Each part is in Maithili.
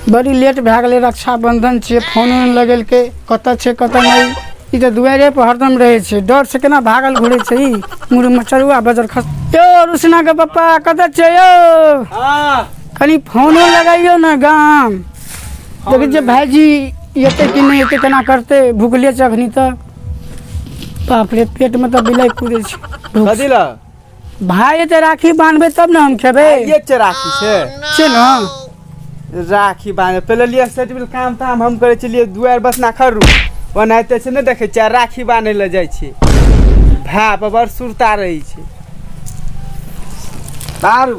बड़ी लेट भए गेलै। रक्षाबंधन छियै, फोन उन लगेलकै, कतऽ छै कतऽ नहि। ई तऽ दुआरे पर हरदम रहै छै, डर से केना भागल घुरै छै ई मुड़ मचरुआ बजर खस। यौ रुसना के पप्पा, कतऽ छियै यौ? हाँ। कनि फोनो लगैयौ ने गाम, देखै छियै भाइजी एतै कि नहि एतै, केना करतै। भुखले छै अखनी तऽ, बाप रे, पेटमे तऽ बिलाइ कुदै छै भूख। कथी लए? भाय एतै, राखी बान्हबै तब ने हम खेबै। ये छै राखी छै। छै ने। राखी बांधे पहिले लिए सेट बिल काम ताम हम करै छलियै, दुआरि बसना खरू ओनाहिते छै, नहि देखै छियै? राखी बान्है लए जाइ छी, भाय पर बड़ सुरता रहै छै दारू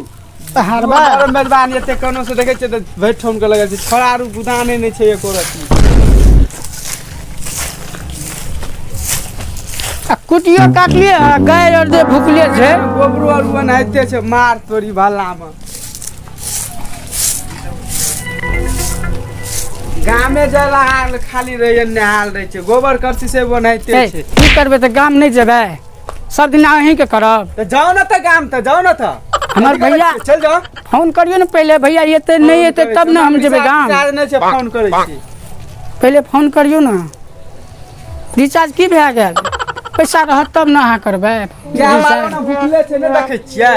हरबा बड़ मेजबान एते कोनो से देखै छियै तऽ भरि ठोन के लगै छै। छोड़ा आरू गुदाने नहि छै एको रत्ती। आ कुटियो काटलियै आ गाय आर जे भुखले छै। गोबरो आरू ओनाहिते छै, मार तोरी भलामे। गामे जला खाली रहैए, नहाल रहै छै, गोबर करसी से ओनाहिते ए, छै। की करबै तऽ? गाम नहि जेबै? सब दिन अहीँके करब। तऽ जाउ ने तऽ गाम, तऽ जाउ ने तऽ। हमर भैया चलि जाउ। फोन करियौ ने पहिले, भैया एतै नहि एतै तब ने हम जेबै गाम। रिचार्ज नहि छै, फोन करै छी। पहिले फोन करियौ ने। रिचार्ज की भए गेल? पैसा रहत तब ने अहाँ करबै। गाय माल ने भुखले छै, नहि देखै छियै?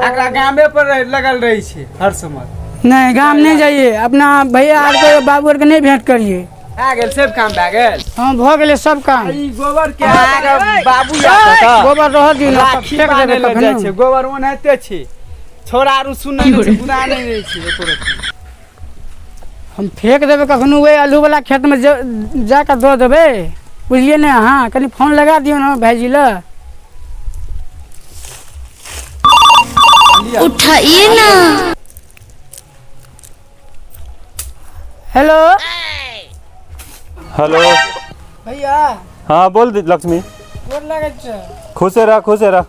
एकरा गामे पर लगल रहै छै हर समय। नहि, गाम नहि जाइए। अपना भैया आरके, बाबू आरके नहि भेंट करिए। भए गेल, सब काम भए गेल। हँ, भऽ गेलै सब काम। ई गोबर के अहाँके बाबू याद होता। गोबर रहऽ दियौ ने, सब राखी फेंक बान्है देबै लए जाइ कखनो। छै, गोबर ओनाहिते छै। छोड़ा आरू सुनै नहि छै, गुदानै नहि छै एको रत्ती। हम फेंक देबै कखनो, ओहि आलूवला खेतमे जा कऽ दऽ देबै, बुझलियै ने? अहाँ कनि फोन लगा दियौ ने भाइजी लए। उठाइए ना। हेलो। हेलो। भैया। हाँ, बोल लक्ष्मी। गोर लागै छै। खुशे रह, खुशे रह।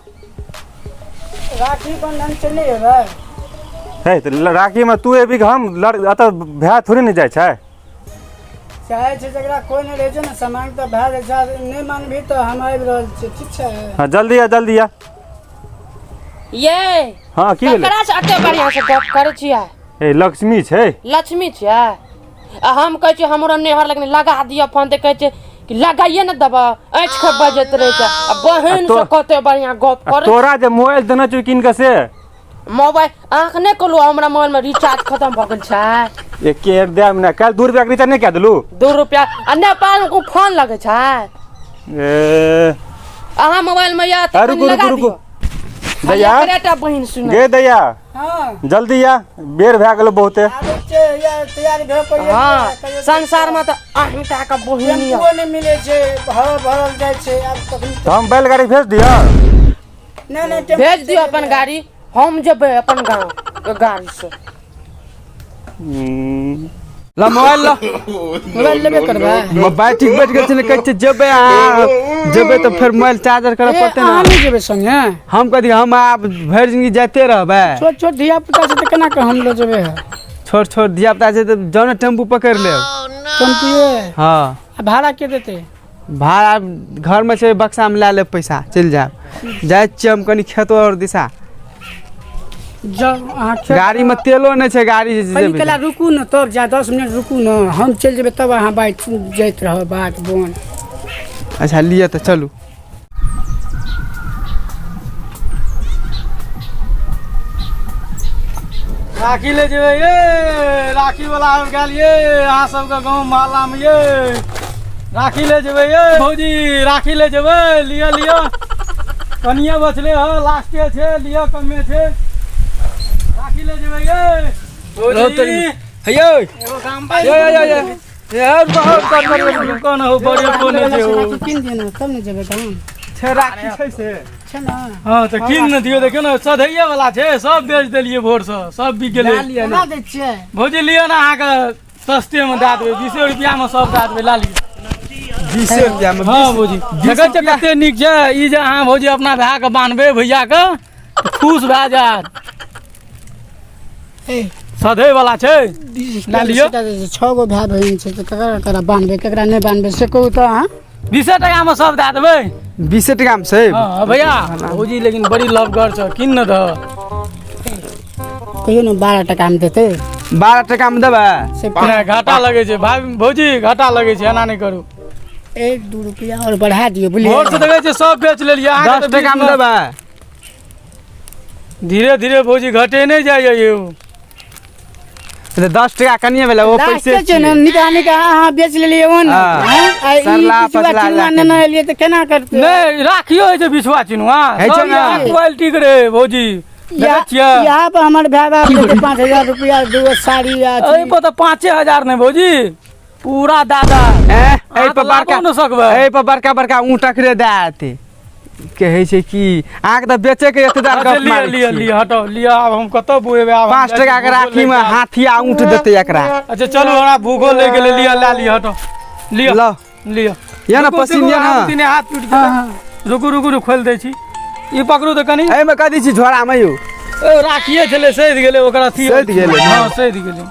राखी बंधन छै, नहि एबै? हे, तऽ राखीमे तू एबी कि हम? लड़ एतऽ भाय थोड़े नहि जाइ छै। चाहै छै, जकरा कोइ नहि रहै छै ने सामान, तऽ भए जाइ छै। नहि मानबही तऽ हम आबि रहल छी, ठीक छै? हाँ, जल्दी आ, जल्दी आ। ये। हाँ, की भेलै? ककरा से एते बढ़िआँ से गप करै छियै? ए, लक्ष्मी छै। लक्ष्मी छियै? आ हम कहै छियै हमरो नैहर लगने लगा दिअ फोन, तऽ कहै छै कि लगाइए ने देबऽ, ऐठ के बजैत रहै छै। आ बहिन से कते बढ़िआँ गप आ करै। तोरा जे मोबाइल देने छौ कीन कऽ से? मोबाइल अहाँके नहि कहलहुँ, हमरा मोबाइलमे रिचार्ज खतम भऽ गेल छै। एके एक देब ने, काल्हि 2 रुपया के रिचार्ज नहि कए देलू? 2 रुपया आ नेपालमे को फोन लगै छै? ए। अहाँ मोबाइलमे यऽ तऽ आ, कनि रुकू, लगा रुकू, दियौ। रुकू दैया। एकरेटा बहिन सुनै। गे दैया। हँ। जल्दी आ, बेर भए गेलो बहुते। आबै छै या, तैयार भए कहियो। हँ, संसारमे तऽ अहीं टा के बहिन यऽ। टेम्पुओ नहि मिलै छै, भरल भरल जाइ छै आब कखन। तऽ हम बैलगाड़ी भेज दिअ? नहि नहि, टेम्पू। भेज दियौ अपन गाड़ी, हम जेबै अपन गाँव गाड़ी से। ल मोबाइल ल। मोबाइल लेबे करबै? मोबाइल ठीक बैठ गेल छै ने, कहै छै जेबै अहाँ, जेबै तऽ फेर मोबाइल चार्जर करऽ ए, पड़तै अहाँ ने। नहि जेबै संगे? हम कथी, हम आब भरि जिंदगी जाइते रहबै? छोट छोट धिया पुता छै तऽ केना कऽ हम लऽ जेबै है? छोट छोट धिया पुता छै तऽ जाउ ने, टेम्पू पकड़ि लेब। टेम्पुए? हँ। आ भाड़ा के देतै? भाड़ा घरमे छै, बक्सामे लए लेब पैसा, चलि जायब। जाइ छियै हम कनि खेतो आओर दिशा। जाउ अहाँ खेत। गाड़ीमे तेलो नहि छै, गाड़ी जे कनि जेबै। कला रुकू ने तब जा, 10 मिनट रुकू ने, हम चलि जेबै तब अहाँ बाइक जाइत रहब बाट बोन। अच्छा, लिअ तऽ चलू। राखी ले जेबै ये? राखी वाला आबि गेल ये अहाँ सबके गाँव मोहल्लामे ये। राखी ले जेबै ये भौजी? राखी ले जेबै? लिअ लिअ, कनिए बचले ह, लास्टे छै, लिअ, कमे छै। राखी ले जेबै ये भौजी? हेयौ। एगो काम। यो यो यो यो, रुको रुको रुको। रुको न हो, बड़े कोने छै हो। कीन दिअ ने तब ने जेबै गाम। छै, राखी छै से। छै ने। हँ, तऽ कीन ने दियौ। देखियौ ने, सधैये वाला छै। सब बेच देलियै भोरसँ, सब बिक गेलै। लए लिअ ने। केना दै छियै? भौजी, लिअ ने, अहाँके सस्तेमे दए देबै, 20 रुपैआमे सब दए देबै, लए लिअ। 20 रुपैआमे? हँ भौजी, देखै छियै कते नीक छै ई? जे अहाँ भौजी अपना भायके बान्हबै, भैयाके, तऽ खुश भए जायत। ए। सधै वाला छै, लए लिअ। छओ गो भाय बहिन छै तऽ ककरा ककरा बान्हबै, ककरा नहि बान्हबै, से कहू तऽ अहाँ। 20 टाकामे सब दए देबै। 20 टकामे छै? हँ भैया, भौजी लेकिन बड़ी लवगर छ, किन न दह। कहियो ने 12 टाकामे देतै। 12 टका में देबै। से नहि, घाटा लगै छै भाई, भौजी घाटा लगै छै, एना नहि करू। 1-2 रुपया और बढ़ा दियौ, बुझलियै? भोर से देखै छियै सब बेच लेलियै, अहाँके 10 तऽ टका में बीचमे देबै। धीरे धीरे भौजी घटे नहि जाइए यौ। तऽ 10 टका कनिये भेलै, ओ पैसे लास्टे छै ने, छियै। निका निका अहाँ बेच लेलियै ओ ने। हाँ। हाँ? आ ई सरला बिचुआ पचला चिनुआ लाके। नेने एलियै तऽ केना करतै? नहि, राखियो होइ छै बिछुआ चिनुआ, होइ छै सब ने। इएह क्वालिटी के रहै भौजी, देखै छियै? यहाँ पर हमर भाय बाप देलकै 5000 रुपया, दूगो साड़ी आ अथी। एहि पर तऽ 5000 नहि भौजी, पूरा दादा। एँ, अहाँ एहि पर तऽ लाबो बड़का नहि सकबै। एहि पर बड़का बड़का ऊँट अकरे दए देतै। कहै छै कि अहाँके तऽ बेचेके एतेदार अच्छा, गप लिअ मारै लिअ छियै। लिअ, हटाउ, लिअ, आब हम कतऽ बुएबै आब? हम 5 जाइ टका छी के भूखो राखी में लागि गेल। हाथी आ ऊँट देतै एकरा। अच्छा चलू, हमरा भूखो लागि गेलै, लिअ, लए लिअ, हटाउ, लिअ। लौ। लिअ। या ने रुकू, पसीन रुकू, या ने। आब दिने हाथ टूटि गेलै। रुकू रुकू रुकू, खोलि दै छी। ई पकड़ू तऽ कनि। एहिमे कथी छी झोरा में यौ? ओ राखिए छलै, सधि गेलै ओकर अथी। सधि गेलै ने? हँ, सधि गेलै।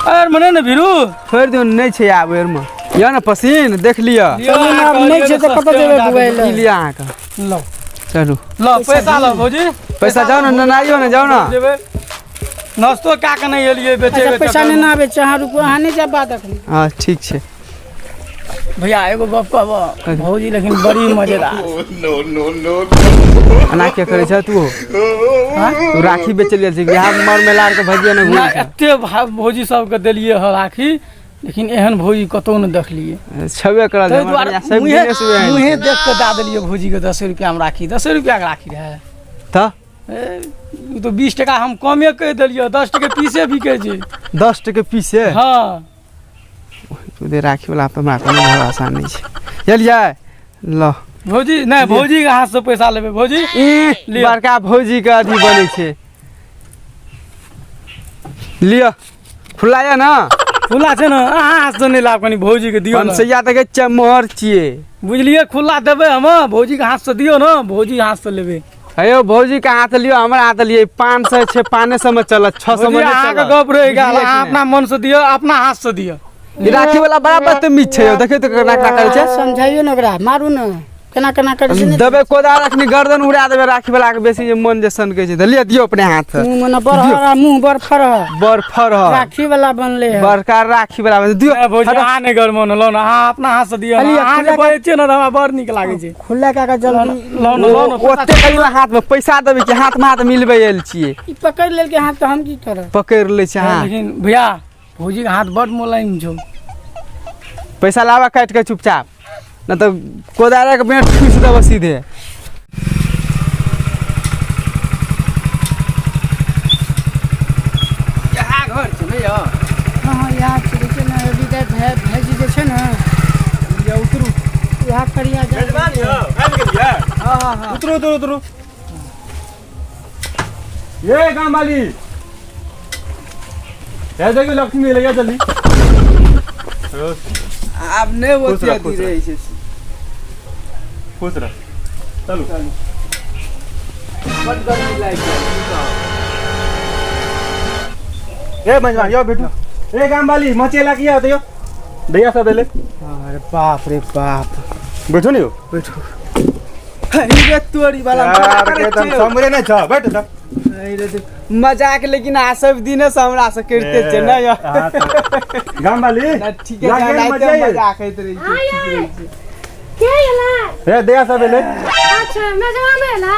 आर मने ने भिरू। छोड़ि दियौ, नहि छै आब एहिमे। यऽ ने पसीन, देख लिअ। चलू ने, आब नहि छै तऽ कतऽ जेबै बुआइ ई लए? लिअ अहाँके। लौ। चलू। लौ पैसा लौ भौजी। पैसा जाउ ने, ननाइयो ने, जाउ ने। जेबै, नाश्तो कए कऽ नहि एलियै बेचै अच्छा के पैसा चक्करमे। नेने आबै छी, अहाँ रुकू, अहाँ नहि जायब बात एखन। हँ ठीक छै। भैया एगो गप कहबऽ भौजी, लेकिन बड़ी मजेदार। एना के करै छ तू? तू राखी बेचै लेल छै बिहार मर मेला के भजिया ने घुरै नहि छै। एते भौजी सबके देलियै हँ राखी, लेकिन एहन भौजी कतहु नहि देखलियै। छेबे करल ताहि हमर दुआरे बढ़िआँ सब मुँहे दिने सुबह मुँहे देख कऽ दए देलियै भौजीके 10 रुपैआमे राखी। 10 रुपैआके राखी रहै। तऽ ए, ओ तऽ 20 टका हम कमे कहि देलियै, 10 टके पीसे बिकै छै। 10 टके पीसे? हँ। तू राखी वाला पर हमरा कोनो भरोसा नहि छै, बुझलियै? ल भौजी, नहि, भौजी के हाथ से पैसा लेबै भौजी। ई लिअ। बड़का भौजी के अथी बनै छै। लिअ, खुला यऽ ने? खुला छै ने, अहाँ हाथ से नहि लाब, कनि भौजी के दियौ ने। पंसैया देखै छियै, मोहर छियै। बुझलियै, खुला देबै हम, भौजी के हाथ से दियौ ने, भौजी हाथ से लेबै। हे यौ, भौजी के हाथ लियौ, हमरा हाथ लियै। 500 छै, 500 में चलत, 600 में भौजी नहि अहाँके चलत। गप रहि गेल। बुझलियै कि अहाँ नहि? अपना मन से दियौ, अपना हाथ से दियौ। ई राखी वाला बड़ा बदतमीज छै यौ, देखियौ तऽ केना केना करै छै। समझाइयो ने ओकरा, मारू ने, केना केना करै छै ने। देबै कोदार, अखनी गर्दन उड़ा देबै राखी वाला के। बेसी जे मन जे सनकै छै तऽ लिअ, दियौ अपने हाथ से। मुँह मने बड़ आ मुँह बड़ फरह। बड़ फरह। राखी वाला बनले है। बड़का राखी वाला बन- दियौ। ए, भौजी हटो। अहाँ नहि गरमन लौ ने, अहाँ अपना हाथ से दियौ ने। खाली अहाँ जे खुला बजै छियै ने तऽ हमरा बड़ नीक लागै छै। खुला कए कऽ जल्दी। लौ ने, लौ ने पैसा। ओते कहियो हाथ में पैसा देबै कि हाथ में हाथ मिलबै आयल छियै? ई पकड़ि लेलकै हाथ तऽ हम की करब? पकड़ि लै छै हाथ। लेकिन भैया, भौजीके हाथ बड़ मोलायम छौ। पैसा लाबा काटि के चुपचाप, नहि तऽ कोदारे के बेंट ठूसि देबऽ सीधे। इएह घर छै ने यौ? हँ, इएह छै। देखियौ ने, अभी तऽ भायजी जे छै ने, उतरू। इएह करिया जा। उतरू उतरू उतरू ये गाम वाली, ये देखियो लक्ष्मी ले जल्दी। आब नहि खुश ओते रह, अथी खुश रह। रहै छै। खुश रह, चलू। बड गर्मी लागि गेल, की कहब। ए मेजबान यो, बेटू, ए गाम वाली, मचेला किया होते यो भैया सब एले। अरे बाप रे बाप। बैठो ने यो। बैठो। हे रे तोरी वाला यार के तम समरे नै छ, बैठ त। हे रे मजाक, लेकिन आ सब दिने से हमरा से करिते छै ने यौ। गाम वाली। ना, ठीके छै। लागे एनाहिते मजा ये। मजाक होइत रहै छै, ठीक रहै छै। के एलै? ए दया सब एले। अच्छा, मेजबान एलै।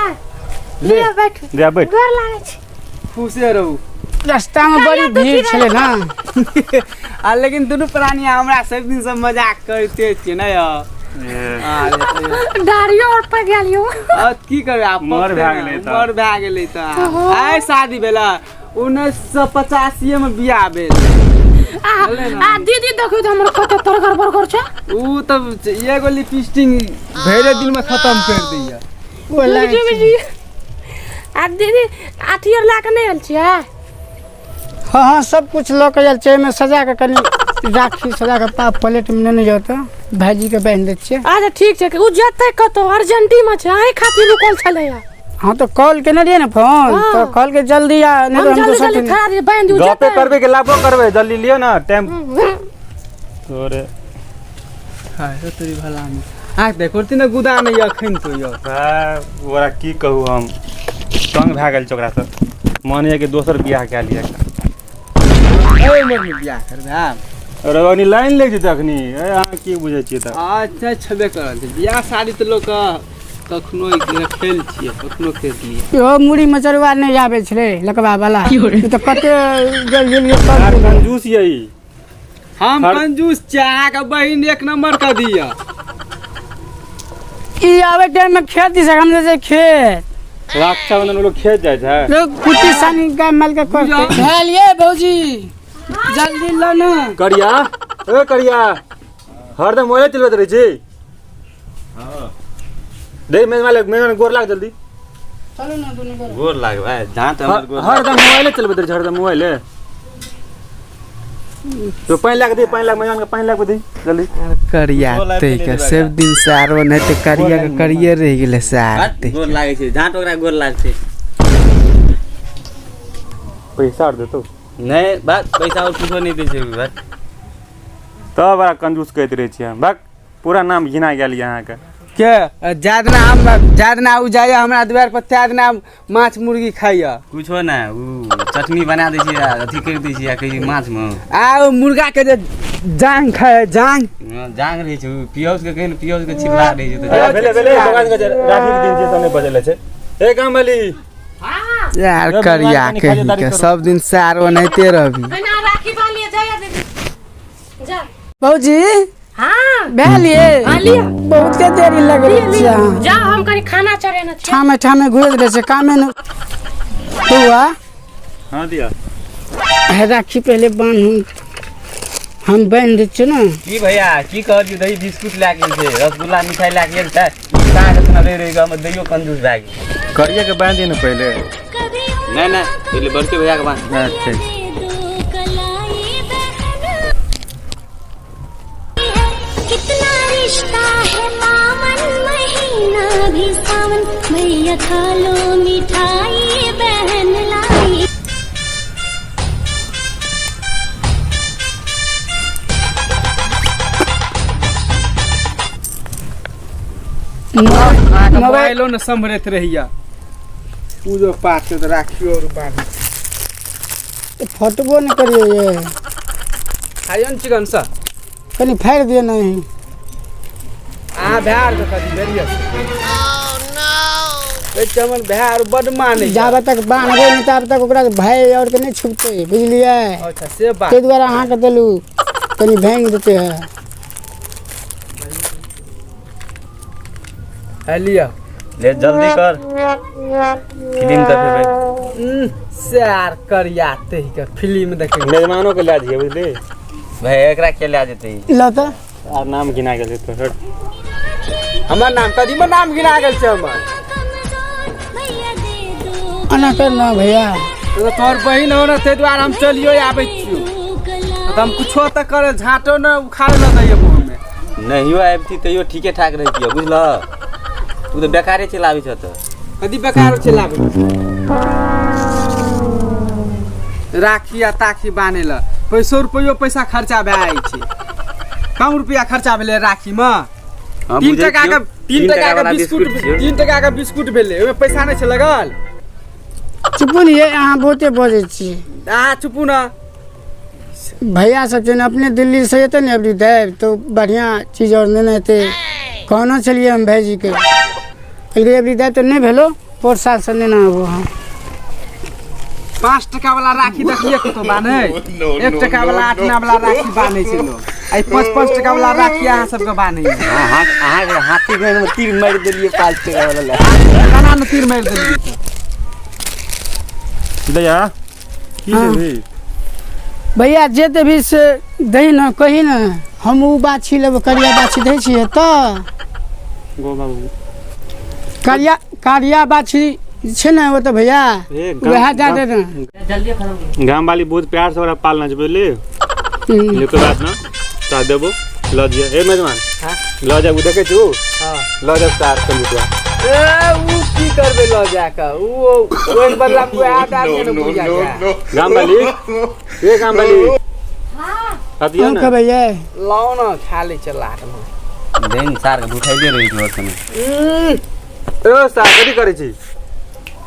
ले। लिअ, बैठू। जा बैठ। गोर लागै छी। खुशे रहू। रास्तामे बड़ी भीड़ छलै ने। आ लेकिन दुनू प्राणी हमरा सब दिन से मजाक करिते छियै ने यौ। अरे दाढ़ियो और पकि गेल यौ। आ की करबै आब? उमर पकतै भए ने, गेलै तऽ। उमर भए गेलै तऽ। आइ शादी भेलै, 1985 मे बियाह भेल। आ आ दीदी देखियौ तऽ हमर कते तरगर बरगर छै। ऊ तऽ एगो लिपस्टिक भरि दिन में खत्म कर दैया। ओ लाइन बुझी छै। बुझी। आ दीदी अथी आर लए कऽ नहि आयल छियै? हँ हँ, सब कुछ लऽ कऽ आयल छै। एहिमे सजा कऽ, कनि राखी सजा कऽ प्लेटमे नेने जाउ तऽ भायजीके बान्हि दै छियै। अच्छा ठीक छै। ओ जेतै कतौ, अर्जेंटीमे छै, अहीं खातिर रुकल छलैया। हँ तऽ कॉल केने रहियै ने फोन। हाँ। तऽ कहलकै जल्दी आ, नहि हम तऽ हम जल्दी दोसर जल्दी दिन थोड़ा देर बान्हि दियौ। गपे जेतै। करबे के लाभो करबे, जल्दी लियो ना टाइम तोरे। हाय रे तोरी भला में, आँख देखो ने गुदा नहीं अखन तो यौ। भाय, ओकरा की कहू, हम तंग भए गेल छै ओकरा से। मन यऽ कि दोसर बियाह कए लिअ। ओहि उमरमे बियाह करबै आब? अरे अखनी लाइन लागि जेतै अखनी। ए अहाँ की बुझै छियै तऽ? अच्छा छेबे करल छै बियाह शादी तऽ लोक कखनो खेल छियै, कखनो खेल लियै। इहो मुड़ी मचरुआ नहि आबै छलै लकबा वाला, ई तऽ कते गेल गेलियै सब यार कंजूस यऽ ई। हम कंजूस छियै, अहाँके बहिन एक नंबर के दिअ। ई आबै टाइम में खेत दिस हम जे खेत रक्षाबंधन में लोग खेत जाइ छै। लोग कुट्टी सानी गाय माल के करते भेल ये भौजी जल्दी ल न। करिया ए करिया हरदम मोबाइले चलबैत रहै छी। दे मेजबान मेजबान गोर लाग जल्दी। चलू ना दुनू गोर। गोर लाग भाई, जहाँ तक हमर गोर लाग। हरदम मोबाइले चलबैत रहै छै, हरदम मोबाइले। तो पानि लाग दे, पानि लाग मेजबान के पानि लाग दे जल्दी। करिया के सब दिन से आरो नहीं तो करिया के करिए रह गेलै सार। गोर लागै छै, जहाँ ओकरा गोर लागतै। पैसा आर देतौ? नहीं बात पैसा और कुछो नहीं दै छै बात। तब बड़ा कंजूस कहैत रहै छियै हम। भक पूरा नाम घिना गेल यऽ अहाँके। के जादना हम जादना उ जाइए हमरा दुआर पर त्यादना माछ मुर्गी खाइए। कुछो ना, उ चटनी बना दै छै आ अथी करि दै छै आ कहै छै माछ मे। आ ओ मुर्गा के जे जांग खाय जांग। हँ, जांग रहै छै, उ पियौज के कहिन पियौज के छिलला रहै छै तऽ। भेलै भेलै भगवान के राखी के दिन छै सब नहि बजल छै। ए गामवाली यार करिया कहीं के सब दिन सार ओनाहिते रहबी। ना राखी बांध जा दीदी जा। भौजी हाँ भेल ये? हाँ लिया। बहुत के देरी लगल छै अहाँ। जा हम कनी खाना चढ़ेने छी। ठामे ठामे घुरैत रहै छै कामे न। बौआ हाँ दिया राखी पहले बान्हू, हम बान्हि दै छियै ने। की भैया की कहलियै दही बिस्कुट लए गेल छै, रसगुल्ला मिठाई लए गेल छै, साग एतना रहि रहि कऽ हमर दहियो कंजूस भए गेल। करिया के बान्हि दियै ने पहिले। नहीं नहीं पहिले बड़के भैया के बान्ह। अच्छा कितना रिश्ता है पावन महीना भी सावन, भैया खा लो मिठाई बहन लाई। मोबाइलो न सम्हरैत रहैया। पूजो पाठ के तऽ राखियो और बान्ह। फटबो नहि करियै ये। खाइयो ने चिकन सर। कनी फाड़ि दिअ नहीं। अहाँ भए के कथी भेलियै? चमन भए बड मानै। जाबे तक बान्हबै नहि ताबे तक ओकरा भाय और के नहि छुपतै, बुझलियै? अच्छा से बात। ताहि दुआरे अहाँके देलू कनी भाङि देतै है। है लिअ। ले जल्दी कर फिल्म देखेबै। सार करिया तहि के फिल्म देखेबै। मेजबानो के लए जइयै बुझली। भाई एकरा के लए जेतै? ल तऽ। आर नाम घिना गेल छै तोहर। हमर नाम कदीमा नाम घिना गेल छै हमर। एना कर ना भैया। तोहर बहिन हो ने ताहि दुआरे हम चलियो आबै छियौ। तऽ हम कुछो तऽ करे झाँटो ने उखाड़े लए दैयै मुँहमे। नहियो आबिती तैयो ठीके ठाक रहितियै बुझलह। तू तऽ बेकारे चलाबै छह तऽ। कदी बेकार चलाबै? राखी आ ताखी बान्है लए पैसो रुपैयो पैसा खर्चा भए जाइ छै। कम रुपैआ खर्चा भेलै राखीमे? 3 टका के 3 टका के बिस्कुट, 3 टका के बिस्कुट भेलै, ओहिमे पैसा नहि छै लगल। चुपू ने ये, अहाँ बहुते बजै छी। अहाँ चुपू ने। भैया सब छै ने अपने दिल्ली से एतै ने अबरी देव तो बढ़िआँ चीज और नेने एतै। कहने छलियै हम भाइजीके, कहलकै अबरी देव तऽ नहि भेलो, पोर साल से नेने आबू अहाँ। 5 टका वाला राखी देखलियै कतौ बान्है? 1 टका वाला 8 आना वाला राखी बान्है छै लोग। आइ 5-5 टका वाला राखी अहाँ सबके बान्है। अहाँके हाथी में तीर मारि देलियै 5 टका वाला लए। केना ने तीर मारि देलियै? दैया की लेबही? भैया जे देबही से दही ने, कही ने हम उ बाछी लेबै, करिया बाछी दै छियै तऽ। गो बाबू। करिया करिया बाछी छै ने ओ तऽ भैया वएह दए दे ने। गाम वाली बहुत प्यार से ओकरा पालना छै बुझली। लेके बात ना ता देबो ल जिया। ए मेजबान ल जा, उ देखै छु ल जा सार कंजूसवा। ए उ की करबै ल जा के? उ ओहि बदला मे वएह दए दिअ ने बुढ़िया के। गाम वाली ए गाम वाली हां अतिया हम ने खेबै ये। लाउ ने खा लै छै लाट मे। देन सार के भुखाइले रहै छै एखन। ए सार कथी करै छी?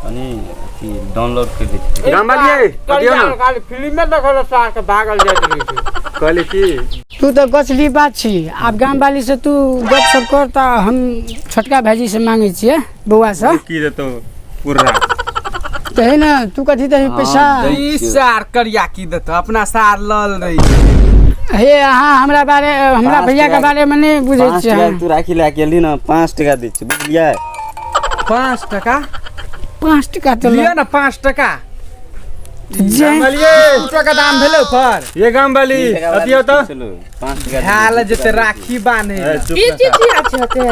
कनी अथी डाउनलोड कर दै छियै। गाम वालियै अदियो ना। खाली फिल्मे देखल सार के भागल जाइत रहै छै। कहली कि तू तऽ गछली बात छी, आब गाम वाली से तू गप सप कर, तऽ हम छोटका भाईजी से मांगे छियै बौआ से। की देतौ पुर्रा तऽ हे ने, तू कथी दही पैसा? दै ई छियौ। सार करिया की देतौ, अपना सार लल रही। हे अहाँ हमरा बारे, हमरा 5 भैया के टका। बारे मे नहि बुझै 5 छियै। टका के तू राखी लए के एलही ने, 5 टका दै छियै, बुझलियै? 5 टका? 5 टका तऽ लिअ ने 5 टका। जे गाम वालियै, टका दाम भेलै ऊपर। ये गाम वाली 3 टका वाला अदियो तऽ। बिस्कुट छलौ, 5 टका खाय जेतै राखी बान्हे। ए, चुप की रह। चीज छै होते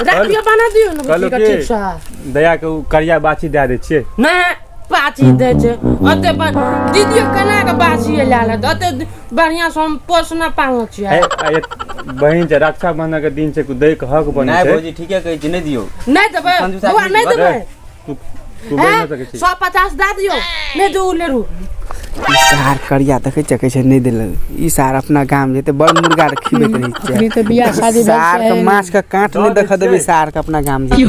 राखियो बना दियौ ने। कहलहुँ बुच्ची के की? ठीक से। दया के उ करिया बाछी दए दै छियै। नहि बाछी दै छै ओते, दीदियो केना के बाछी लए लेत? ओते बढ़िआँ से हम पोसना पालने छियै। हे, आ ये बहिन छै, रक्षाबंधन के दिन छै, दै के हक बनै नहि छै। भौजी, ठीके कहै छी, नहि दियौ। नहि देबै। कंजूस बौआ आदमी नहि छी। देबै। तू तू बोलि नहि सकै छी। 150 दए दियौ, नहि दू लेरू। ई सार करिया देखै छै, कहै छै नहि देलक। ई सार अपना गाम जेतै, बड़ मुर्गा आर खिबैत रहै छै। अखनी तऽ बियाह शादी भेल सार के छै। माछ के काँट नहि देखऽ देबै सार के अपना गाम जेतै।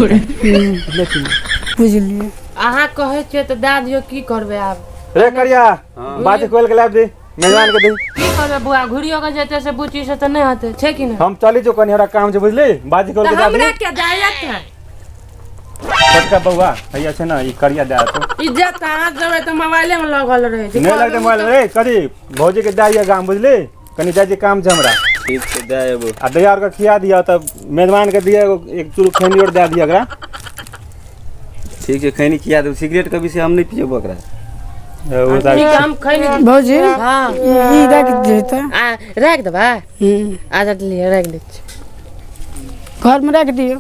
बुझलियै। अहाँ कहै छियै तऽ दए दियौ, की करबै आब? रे करिया, बाछी खोलि के लाबि दे, मेजबान के दे। की करबै बौआ, घुरियो के जेतै से बुच्ची से तऽ नहि हेतै, छै कि नहि? हम चली जो, कनी हमरा काम छै, बुझली? बाछी खोलि तऽ के दए हमरा दे। के जायत है? छोटका बौआ हैया छै ने, ई करिया दए देतौ। ई जेतै, अहाँ जेबै तऽ मोबाइले मे लगल रहै छै। नहि लगतै मोबाइल रे। करी भौजी के दए दिअ गाम, बुझली? कनी जाइ छी, काम छै हमरा। ठीक छै, दए एबो। आ दया आर के खिया दिअ, तब मेजबान के दिअ, एगो एक चूर खैनी और दए दिअ एकरा। ठीक छै, खैनी खिया देब। सिगरेट कभी से हम नहि पियब ओकरा। ओ ठीक है, हम खैनी। भौजी। हँ। ई राखि दियौ तऽ। आ राखि देबै। अच्छा लिअ, राखि दै छी। घरमे राखि दियौ।